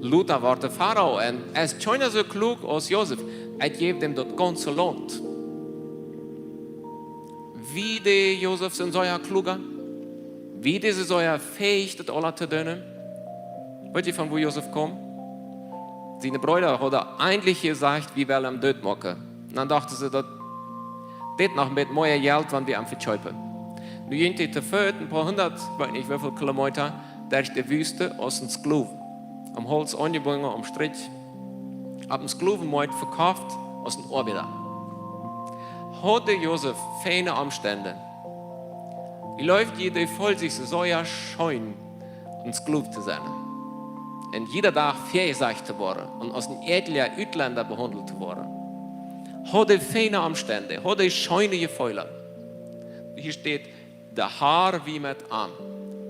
Lota wort de Farao en: Es kjeena soo kluak aus Josef, ekj jäw däm daut gaunze Launt. Wia de Josef sien sea kluak? Wia dee sea fäich, daut aules to doonen? Weet jie, von wua Josef kjeem? Siene Breeda hauden eejentlich jesajcht, wie wellen am doot moaken. Un dan dochten see, daut dit noch met mea Jelt, wan wie am vekjeepen. Nu jinkj hee to Foot een poa hundat, weet nich woo väl Kilometa, derch de Wüste aus een Sklow. Aum Hauls aunjebungen, aum Strikj. Opp een Sklowenmoakjt vekofft aus een Oabeida. Haud Josef feine Omstend? Wie läft jie, dee feelt sikj soo sea scheen, een Sklow to sennen? Un jieda Dach vejesajcht to woaren un aus een äkjlicha Utlenda behaundelt to woaren. Haud hee feine Omstend, haud hee scheene Jefeelen. Hia steit, de Har wia met am.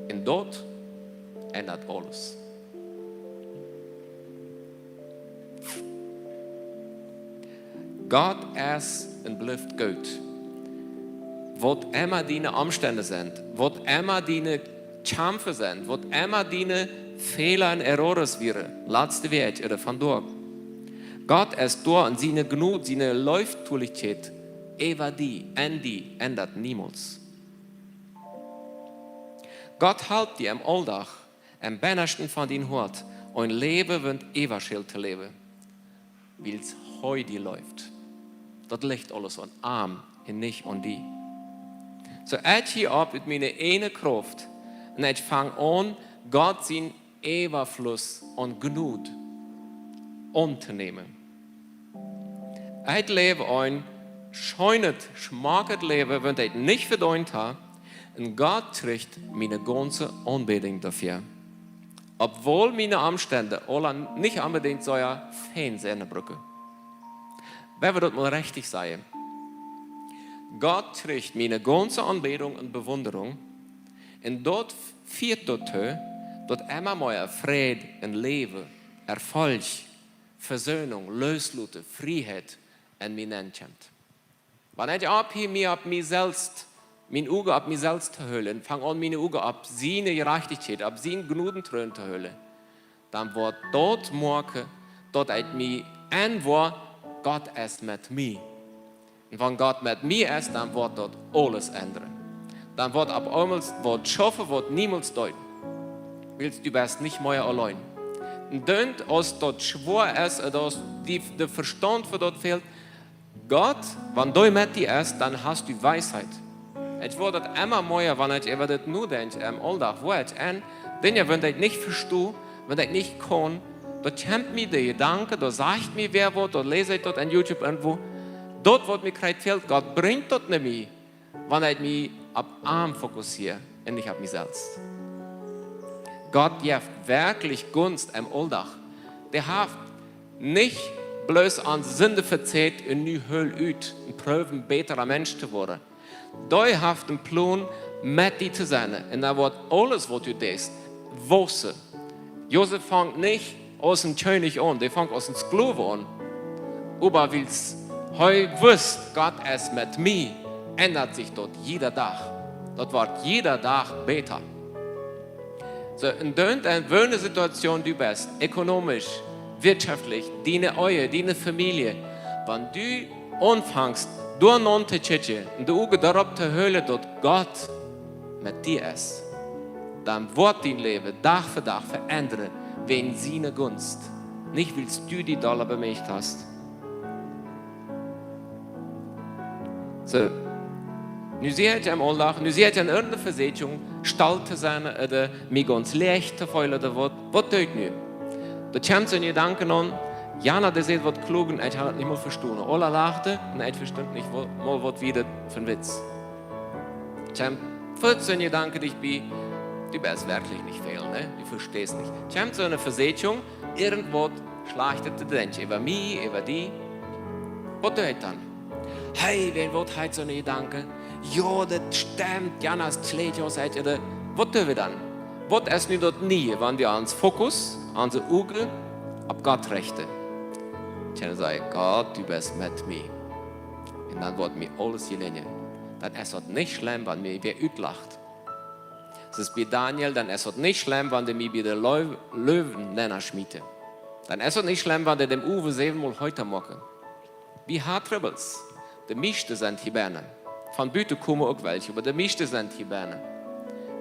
Un daut endat aules. Gott es un blift goot. Waut emma diene Omstend sent, waut emma diene Kjamf sent, waut emma diene Fäla un Errores wieren, latste Wäakj ooda vondoag. Gott es doa un siene Jnod, siene Leeftolichkjeit äwa die, en die, endat niemols. Gott halpt die em Auldach, em Bennaschten von dien Hoat, een Läwen waut äwaschilt to läwen, wiels hee die leeft. Daut licht aules aun am un nich aun die. Soo ekj hia opp ut miene ieejne Krauft un ekj fang aun, Gott sien Äwafluss aun Jnod auntonämen. Ekj läw een scheenet, schmocket Läwen, waut ekj nich vedeent hab, un Gott kjricht miene gaunze Aunbädunk doafäa. Obwohl miene Omstend aula nich onbedinjt sea fein sennen bruken. Wan wie daut mol rechtich sajen. Gott kjricht miene gaunze Aunbädunk un Bewunderunk, Un daut fieet doatoo, daut emma mea Fräd un Läwen, Erfolg, Vesöhnung, Loosloten, Frieheit en mie nenkjemt. Wan ekj opphiea, mie opp mie selfst, mien Uagen opp mie selfst to hoolen, fang aun, mien Uagen opp siene Jerajchtichkjeit, opp sienen Jnodentroon to hoolen, dan woat daut moaken, daut ekj mie enwoa, Gott es met mie. Un wan Gott met mie es, dan woat daut aules endren. Dan woat opp eemol waut schaufen, waut niemols deed. Wiels du best nich mea auleen. Un dan, aus daut schwoa es, un aus die de Vestaunt fa daut fält, Gott, wan dee met die es, dan hast du Weisheit. Ekj woa daut emma mea, wan ekj äwa dit nodenkj, em Auldach, woo ekj en Dinja, wan ekj nich vesto, wan ekj nich kaun, daut kjemt mie de Jedanken, daut sajcht mie wäa waut, daut läs ekj daut en YouTube irjentwoo. Daut, waut mie krakjt fält, Gott brinjt daut no mie, wan ekj mie opp am fokussiea un nich opp mie selfst. Gott jeft werkjlich Gunst em Auldach. Dee haft nich bloos aun Sind vejäft un nu hool ut un proowen bäta Mensch to woaren. Dee haft een Plon, met die to sennen. Un dan woat aules, waut du deist, wausen. Josef fangt nich aus een Kjennich aun, dee fangt aus een Sklow aun. Oba wiels hee wist, Gott es met mie, endat sikj daut jieda Dach. Daut woat jieda Dach bäta. Soo, un dan, en woone Situation du best, ökonomisch, wirtschaftlich, diene Ehe, diene Famielje, wan du aunfangst, doa naun to kjikjen un de Uagen doaropp to hoolen, daut Gott met die es, dan woat dien Läwen Dach fa Dach veendren wäajen siene Gunst. Nich wiels du die dolla bemeecht hast. Soo, nu sie ekj em Auldach, nu sie ekj en irjent eene Vesieekjunk, stolt to sennen, ooda mie gaunz leicht to feelen, ooda waut, waut doo ekj nu? Doa kjemt soon Jedanke aun, jana, dee sajcht waut Kluaget, ekj hab daut nich mol vestonen. Aula lachten, un ekj vestunt nich mol, waut wia daut fa een Witz. Kjemt fuaz soon Jedanke dicht bie, du best werkjlich nich väl, nä? Du vesteist nich. Kjemt soone Vesieekjunk, irjentwaut Schlajchtet to denkjen, äwa mie, äwa die. Waut doo ekj dan? Hey, wäa, waut haft soone Jedanken? Jo, daut stemt, jana es schlajcht, jo, sajcht hee, ooda waut doo wie dan? Waut es nu daut Niee, wan wie ons Fokus, onse Uagen opp Gott rechten? Dan saj ekj: Gott, du best met mie. Un dan woat mie aules jelinjen. Dan es daut nich schlemm, wan mie wäa utlacht. Soo aus bie Daniel, dan es daut nich schlemm, wan dee mie bie de Leu-, Leewen nenschmieten. Dan es daut nich schlemm, wan dee dän Owen säwen mol heeta moaken. Wie haben Trubbels. De mieeschte sent hia bennen. Von buten komen uk welkje, oba de mieeschte sent hia bennen.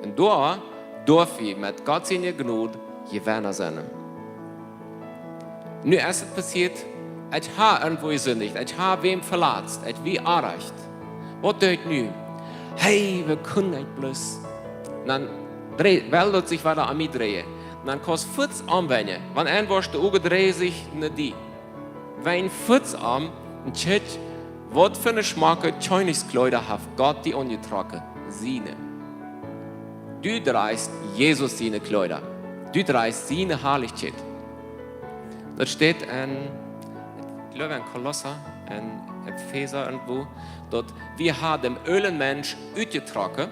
Un doa, doa wie met Gott siene Jnod Jewenna sennen. Nu es et passieet, ekj hab irjentwoo jesindicht, ekj hab wäm veletzt, ekj wia onrajcht. Waut doo ekj nu? Hey, wie kjennen nich bloos. Dan drei-, well daut sikj wada aun mie dreien. Dan kaust fuaz aunwenjen, wan eena woat de Uagen dreien sikj no die. Wenj fuaz aun un kjikj, waut fa schmocke Kjennichskjleeda haft Gott die aunjetrocken, siene. Du drajchst Jesus siene Kjleeda. Du drajchst siene Harlichkjeit. Daut steit en, ekj jleew, en Kolossa, en Efeesa, irjentwoo, daut wie haben dän oolen Mensch utjetrocken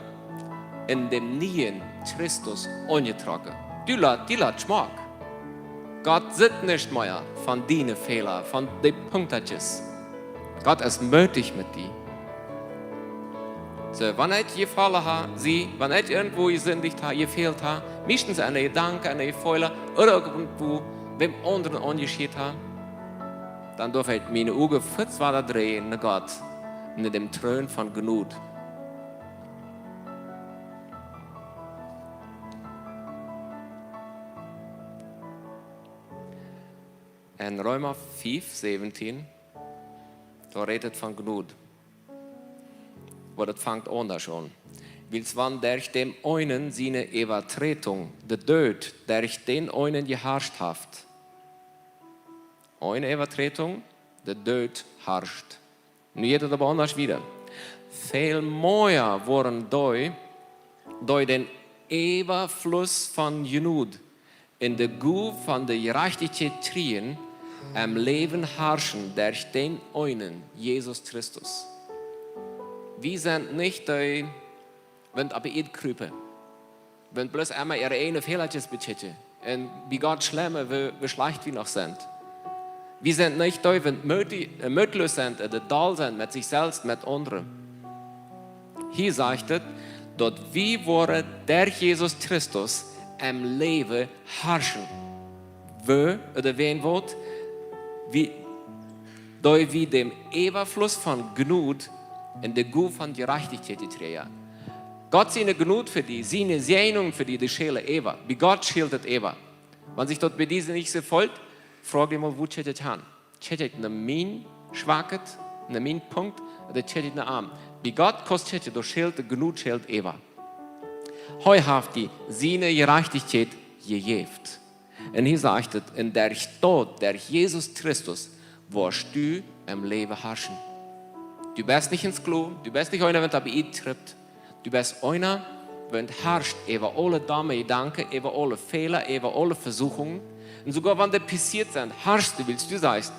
un dän nieen Christus aunjetrocken. Du lat, die lat schmock. Gott sitt nich mea von diene Fäla, von de Punktatjes. Gott es meedich met die. Soo, wan ekj jefollen hab, sie, wan ekj irjentwoo jesindicht hab, jefält hab, meistens aun de Jedanken, aun de Jefeelen, ooda uk irjentwoo wäm aundren aunjeschieet hab, dan darf ekj miene Uagen fuaz wada dreien no Gott, no dän Troon von Jnod. En Reema fiew säwentieen, doa rät et von Jnod. Oba daut fangt aundasch aun. Wiels wan derch däm eenen siene Äwaträdunk de Doot derch dän eenen jeharscht haft. Eene Äwaträdunk, de Doot harscht. Nu jeit et oba aundasch wieda. Väl mea woaren dee, dee dän Äwafluss von Jnod un de Gow von de Jerajchtichkjeit kjrieen, em Läwen harschen derch dän eenen, Jesus Christus. Wie sent nich dee, waut opp de Ieed krupen. Wan bloos emma äare eejne Fälasch bekjikjen. Un bie Gott schlemmen, woo, woo schlajcht wie noch sent. Wie sent nich dee, wan Mööt-, äh, mootloos sent, äh, doll sent met sikj selfst, met aundre. Hia sajcht et, daut wie woaren derch Jesus Christus em Läwen harschen. Woo, ooda wäa woat, wie, daut wie dän Äwafluss von Jnod un de Gow von Jerajchtichkjeit kjrieen. Gott siene Jnod fa die, siene Säajnunk fa die, dee schälen äwa. Bie Gott schält et äwa. Wan sikj daut bie die nich soo felt, froag die mol, woo kjikjt et aun? Kjikjt et no mien Schwakheit, no mien Punkt, ooda kjikjt et no am? Bie Gott kaust kjikjen, doa schält de Jnod, schält äwa. Hee haft die siene Jerajchtichkjeit jejäft. Un hia sajcht et, un derch daut, derch Jesus Christus, woascht du em Läwen harschen. Du best nich een Sklow, du best nich eena, waut opp Ied trippt. Du best eena, waut harscht äwa aule domme Jedanken, äwa aule Fäla, äwa aule Vesuchungen. Un soogoa wan dee passieet sent, harscht du, wiels du sajchst,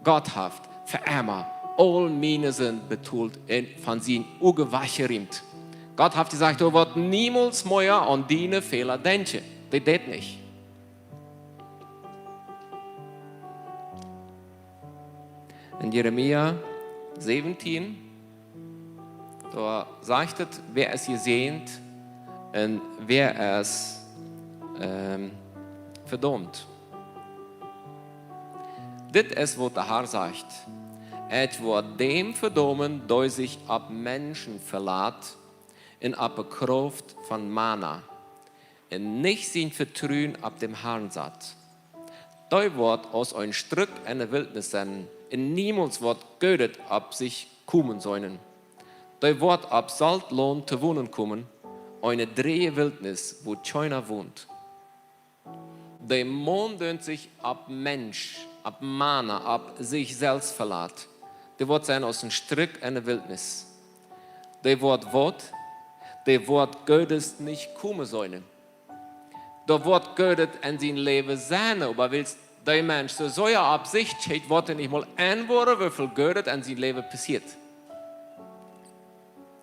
Gott haft fa emma aul miene Sind betolt un von siene Uagen wajchjeriemt. Gott haft jesajcht, hee woat niemols mea aun diene Fäla denkjen. Dee deit nich. En Jeremia säwentieen, doa sajcht et, wäa es jesäajent un wäa es, ähm, vedaumt. Dit es waut de Har sajcht: Ekj woa däm vedaumen, dee sikj opp Menschen velat un opp de Krauft von Mana un nich sien Vetruen opp däm Harn sat. Dee woat aus een Strikj enne Wiltnis sennen un niemols woat Goodet opp sikj komen seenen. Dee woat opp Soltlaunt to wonen komen, eene dräje Wiltnis, wua kjeena wont. De Maun, dee sikj opp Mensch, opp Mana, opp sikj selfst velat, dee woat sennen aus een Strikj enne Wiltnis. Dee woat waut? Dee woat Goodet nich komen seenen. Doa woat Goodet en sien Läwen sennen, oba wiels dee Mensch soo sea opp sikj kjikjt, woat hee nich mol enwoaren, woo väl Goodet en sien Läwen passieet.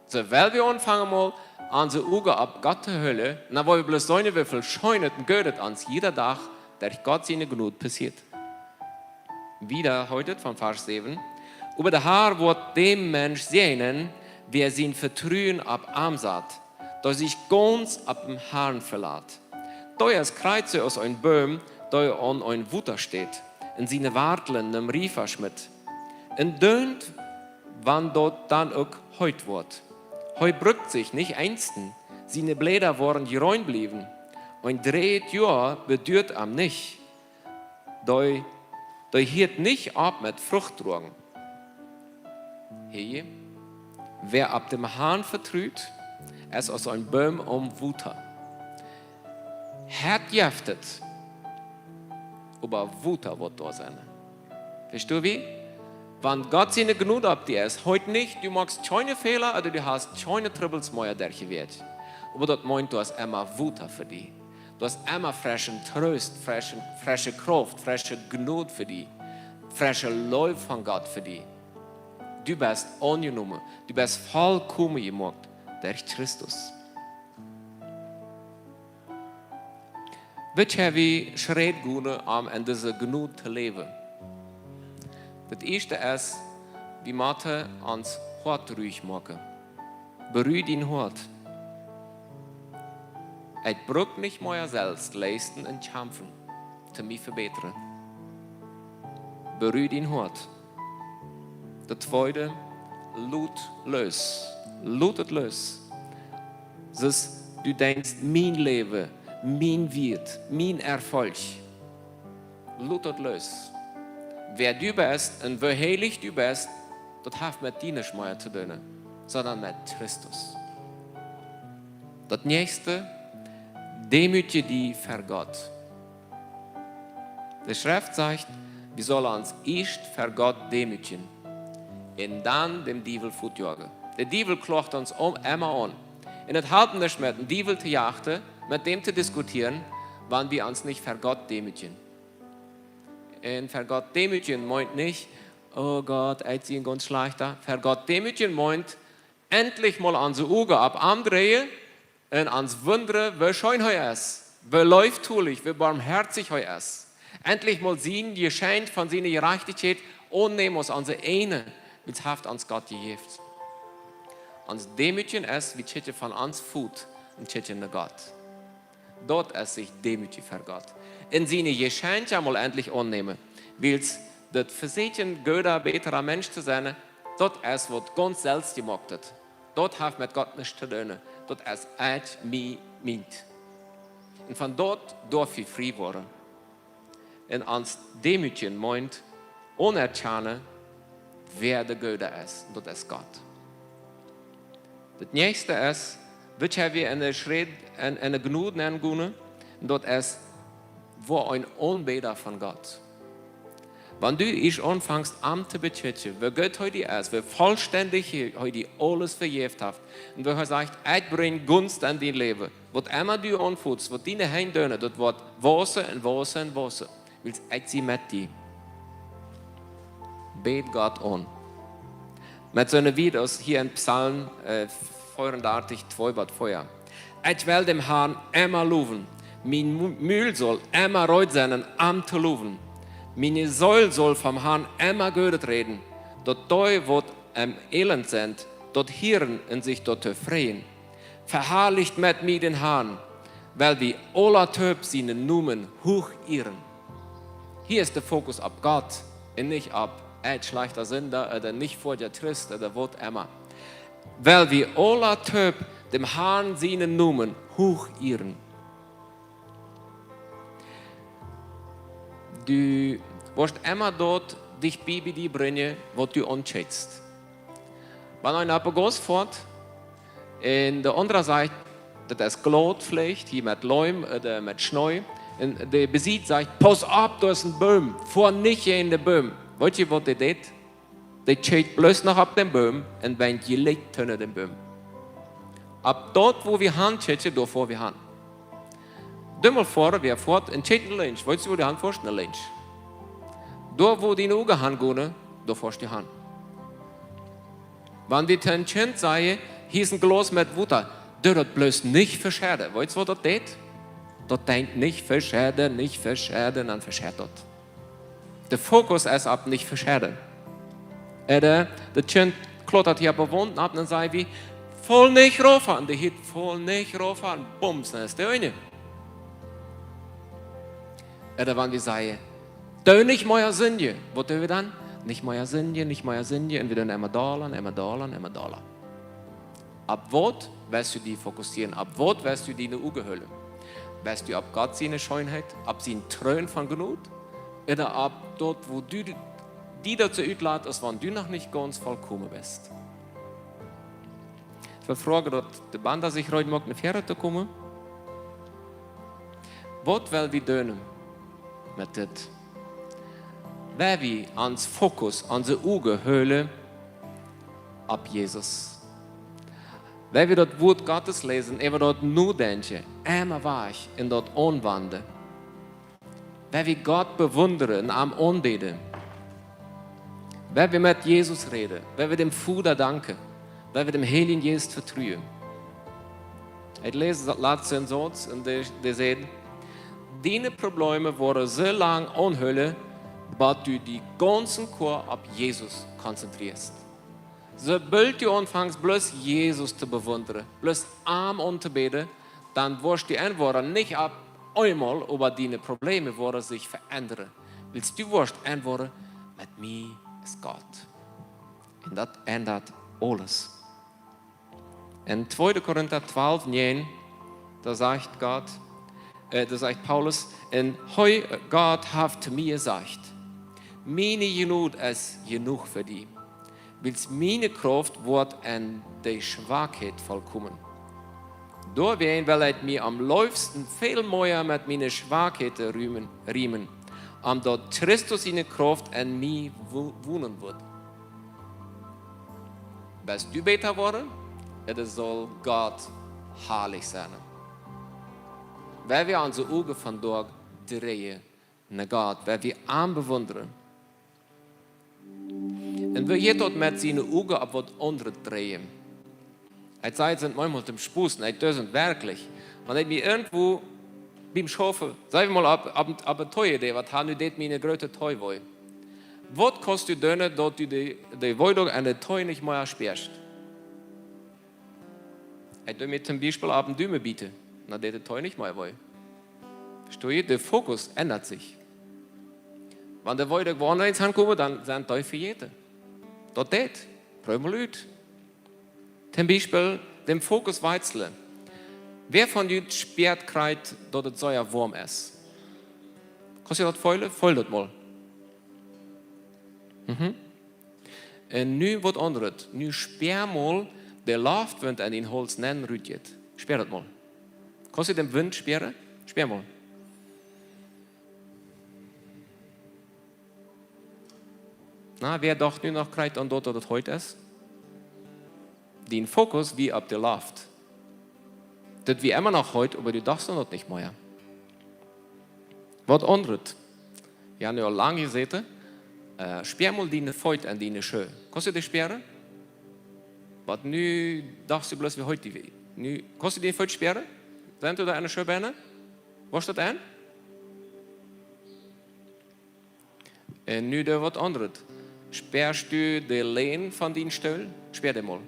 Soo, well wie aunfangen mol onse Uagen opp Gott to hoolen, dan woa wie bloos seenen, woo väl Scheenet un Goodet ons jieda Dach derch Gott siene Jnod passieet. Wieda heet et von Varsch säwen: Oba de Har woat däm Mensch säajnen, wäa sien Vetruen opp am sat, dee sikj gaunz opp däm Harn velat. Dee es krakjt soo aus een Boom, dee aun een Wota steit un siene Wartlen em Riefa schmitt. Un doonen, wan daut dan uk heet woat. Hee brukt sikj nich angsten, siene Bläda woaren jreen bliewen. Een dräjet Joa beduat am nich. Dee, dee hieet nich opp met Frucht droagen. Hia, wäa opp däm Harn vetrut, es aus een Boom aum Wota. Hett jeft et, oba Wota woat doa sennen. Vestonen wie? Wan Gott siene Jnod opp die es, heet nich, du moakst kjeene Fäla, ooda du hast kjeene Trubbels mea derchjewäacht. Oba daut meent, du hast emma Wota fa die. Du hast emma freschen Troost, freschen, fresche Krauft, fresche Jnod fa die, fresche Leew von Gott fa die. Du best aunjenomen, du best volkomen jemoakt derch Christus. Waut ha wie Schräd jegonen, om en dise Jnod to läwen? Daut ieeschte es, wie motten ons Hoat ruich moaken. Beru dien Hoat. Ekj bruk nich mea selfst leisten un kjamfen, to mie vebätren. Beru dien Hoat. Daut tweede, lot loos. Lot et loos. Soo aus du denkjst, mien Läwen, mien Wieet, mien Erfolg. Lot daut loos. Wäa du best un woo heilich du best, daut haft met die nuscht mea to doonen, sonda met Christus. Daut näakjste, deemootje die ver Gott. De Schreft sajcht, wie sellen ons ieescht ver Gott deemootjen un dan däm Diewel fuatjoagen. De Diewel kloagt ons om, emma aun. Un et halpt nich met dän Diewel to jachten, met däm to diskutieren, wan wie ons nich ver Gott deemootjen. Un ver Gott deemootjen meent nich, o Gott, ekj sie een gaunz schlajchta. Ver Gott deemootjen meent, endlich mol onse Uagen opp am dreien Un ons wundren, woo scheen hee es, woo leeftolich, woo barmhoatich hee es. Endlich mol sien Jeschenkj von siene Jerajchtichkjeit aunnämen aus onse eajne, wiels hee haft ons Gott jejäft. Ons Deemootjen es, wie kjikjen von ons Foot un kjikjen no Gott. Daut es sikj deemootjen ver Gott. Un siene Jeschenkja mol endlich aunnämen, wiels daut Vesieekjen, gooda, bätra Mensch to sennen, daut es waut gaunz selfstjemoaktet. Daut haft met Gott nuscht to doonen. Daut es ekj, mie, mient. Un von daut doaf wie frie woaren. Un ons Deemootjen meent aunerkjanen, wäa de Gooda es. Daut es Gott. Daut näakjste es, waut wie en de Schrett, en, en de Jnod nenn gonen, daut es, woa een Aunbäda von Gott. Wan du ieescht aunfangst, am to bekjikjen, woo goot hee die es, woo vollstendich hee, hee die aules vejäft haft, un woo hee sajcht, ekj brinj Gunst en dien Läwen. Waut emma du aunfootst, waut diene Henj doonen, daut woat wausen un wausen un wausen. Wiels ekj sie met die. Bäd Gott aun. Met soone Wieed aus hia en Psalm, äh, vieeundartich, twee bat vea. Ekj well däm Harn emma lowen. Mien Mu-, Mul saul emma reed sennen, am to lowen. Miene Seel saul vom Harn emma Goodet räden. Daut dee, waut em Elend sent, daut hieren un sikj doatoo freien. Veharlicht met mie dän Harn, well wie aula toop sienen Nomen huach ieren. Hia es de Fokus opp Gott un nich opp, ekj schlajchta Sinda, ooda nich foadja Christ, ooda waut emma. Well wie aula toop däm Harn sienen Nomen huach ieren. Du woascht emma daut dicht bie, bie die brinjen, waut du aunkjikjst. Wan eena opp de Gauss foat, un de aundra sajcht, daut es glaut veleicht, hia met Leem ooda met Schnee, un de Besied sajcht, pauss opp, doa es een Boom, foa nich jäajen dän Boom. Weetst du, waut dee deit? Dee kjikjt bloos noch opp dän Boom un bent jlikj unja dän Boom. Opp daut, wua wie han kjikjen, doa foa wie han. Dee mol foaren, wäa foat un kjikjt no linkjs, weetst du, wua du han foascht? No linkjs. Doa, wua diene Uagen han gonen, doa foascht du han. Wan wie to een Kjint sajen, hia es een Glaus met Wota, doo daut bloos nich veschedden. Weetst du, waut daut deit? Daut denkjt nich veschedden, nich veschedden, dan veschedd daut. De Fokus es opp nich veschedden. Ooda daut Kjint klautat hia opp de Waunt opp un dan saj wie, foll nich rauf, un dee hiet, foll nich rauf, bums, dan es dee unja. Ooda wan wie sajen, doo nich mea sindjen, waut doo wie dan? Nich mea sindjen, nich mea sindjen, un wie doonen emma dolla, emma dolla, emma dolla. Opp waut woascht du die fokussieren? Opp waut woascht du diene Uagen hoolen? Woascht du opp Gott siene Scheenheit, opp sienen Troon von Jnod? Ooda opp daut, wua du die, die daut soo utlat, aus wan du noch nich gaunz vollkomen best? Ekj well froagen, daut de Banda sikj reed moakt, no väaren to komen. Waut well wie doonen met dit? Well wie ons Fokus, onse Uagen hoolen opp Jesus. Well wie daut Wuat Gottes läsen, äwa daut nodenkjen, emma wajch un daut aunwenjen. Well wie Gott bewundren un am aunbäden. Well wie met Jesus räden. Well wie däm Voda danken. Well wie däm Heiljen Jeist vetruen. Ekj läs daut latste Sauz un dee, dee sajcht, diene Probleme woaren soo lang aunhoolen, bat du die gaunz un goa opp Jesus konzentrieescht. Soo boolt du aunfangst, bloos Jesus to bewundren, bloos am auntoobäden, dan woascht du enwoaren, nich opp eemol, oba diene Probleme woaren sikj veendren. Wiels du woascht enwoaren, met mie es Gott. Un daut endat aules. En tweede Korinta twalf näajen, doa sajcht Gott, äh, doa sajcht Paulus, un hee, Gott haft to mie jesajcht, miene Jnod es jenuach fa die, wiels miene Krauft woat en de Schwakheit vollkomen. Doawäajen well ekj mie aum leefsten väl mea met miene Schwakheiten riemen, riemen, om daut Christus siene Krauft en mie wo-, wonen woat. Woascht du bäta woaren, ooda saul Gott harlich sennen? Woa wie onse Uagen vondoag dreien no Gott, woa wie am bewundren. Un woo jeit daut met siene Uagen opp waut aundret dreien? Ekj saj, et sent maunchmol toom Spos, un ekj doo et werkjlich. Wan ekj mie irjentwoo biem Schaufen, saj wie mol, opp, opp, opp eene Toi, dee waut han, nu deit mie eene groote Toi wee. Waut kaust du doonen, daut du de, de Wee doa aun de Toi nich mea spieescht? Ekj doo mie toom Biespel opp dän Dume bieten, dan deit de Toi nich mea wee. Vestost du? De Fokus endat sikj. Wan de Wee doa woanders aunkomen, dan sent dee vejäten. Daut deit. Proow mol ut. Toom Biespel dän Fokus wajchslen. Wäa von junt spieet krakjt, daut et sea woam es? Kaust du daut feelen? Feel daut mol. Mhm. Un nu waut aundret. Nu spia mol de Loft, waut en dien Hauls nenn rutjeit. Spia daut mol. Kaust du dän Wint spieren? Spia mol. Na, wäa docht nu noch krakjt aun daut, daut et heet es? Dien Fokus wia opp de Loft. Daut wia emma noch heet, oba du dochst aun daut nich mea. Waut aundret. Jo, nu aul lang jeseeten. Äh, spia mol diene Feet aun diene Schoo. Kaust du dee spieren? Waut nu dochst du bloos, woo heet dee wia. Nu, kaust du diene Feet spieren? Sent doa aune Schoo bennen? Woo es daut aun? Un nu doo waut aundret. Spieescht du de Länd von dien Stool? Spia dee mol.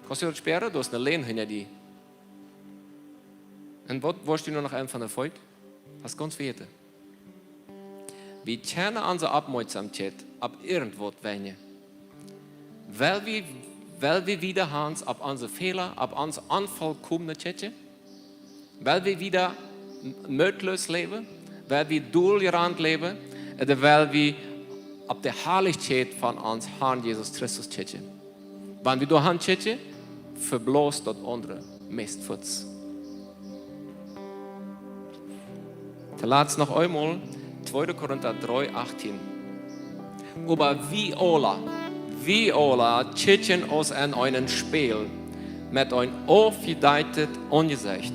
Kaust du daut spieren? Doa es eene Länd hinja die. Un waut woascht du nu noch aun von de Feet? Daut es gaunz vejäten. Wie kjennen onse Oppmoakjsomkjeit opp irjentwaut wenjen. Well wie, well wie wada han opp onse Fäla, opp ons Onvollkomne kjikjen? Well wie wada m-, mootloos läwen? Well wie doljerant läwen? Ooda well wie opp de Harlichkjeit von ons Harn Jesus Christus kjikjen? Wan wie doa han kjikjen, veblost daut aundre meist fuaz. Tolatst noch eemol, tweede Korinta dree achtieen. Oba wie aula, wie aula kjikjen aus en een Spieejel met een aufjedeckjtet Aunjesecht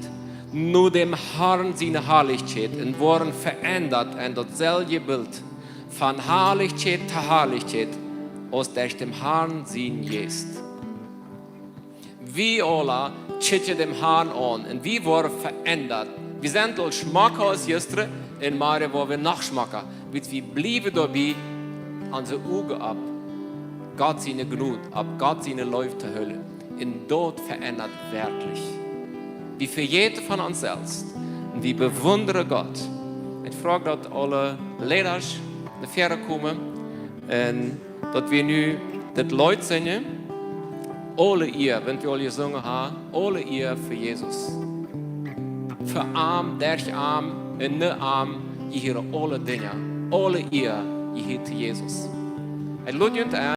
no däm Harn siene Harlichkjeit un woaren veendat en daut selwje Bilt von Harlichkjeit to Harlichkjeit, aus derch däm Harn sien Jeist. Wie aula kjikjen däm Harn aun un wie woaren veendat. Wie sent aul schmocka aus jistren un morjen woa wie noch schmocka. Wiels wie bliewen doabie, onse Uagen opp Gott siene Jnod, opp Gott siene Leew to hoolen. Un daut veendat werkjlich. Wie vejäten von ons selfst un wie bewundren Gott. Ekj froag, daut aule Leida no väaren komen un daut wie nu daut Leet sinjen, Aule Ea, wan wie aul jesungen haben, aule Ea fa Jesus. Fa am, derch am un no am jehieren aule Dinja. Aule Ea jehieet to Jesus. Ekj lod junt en,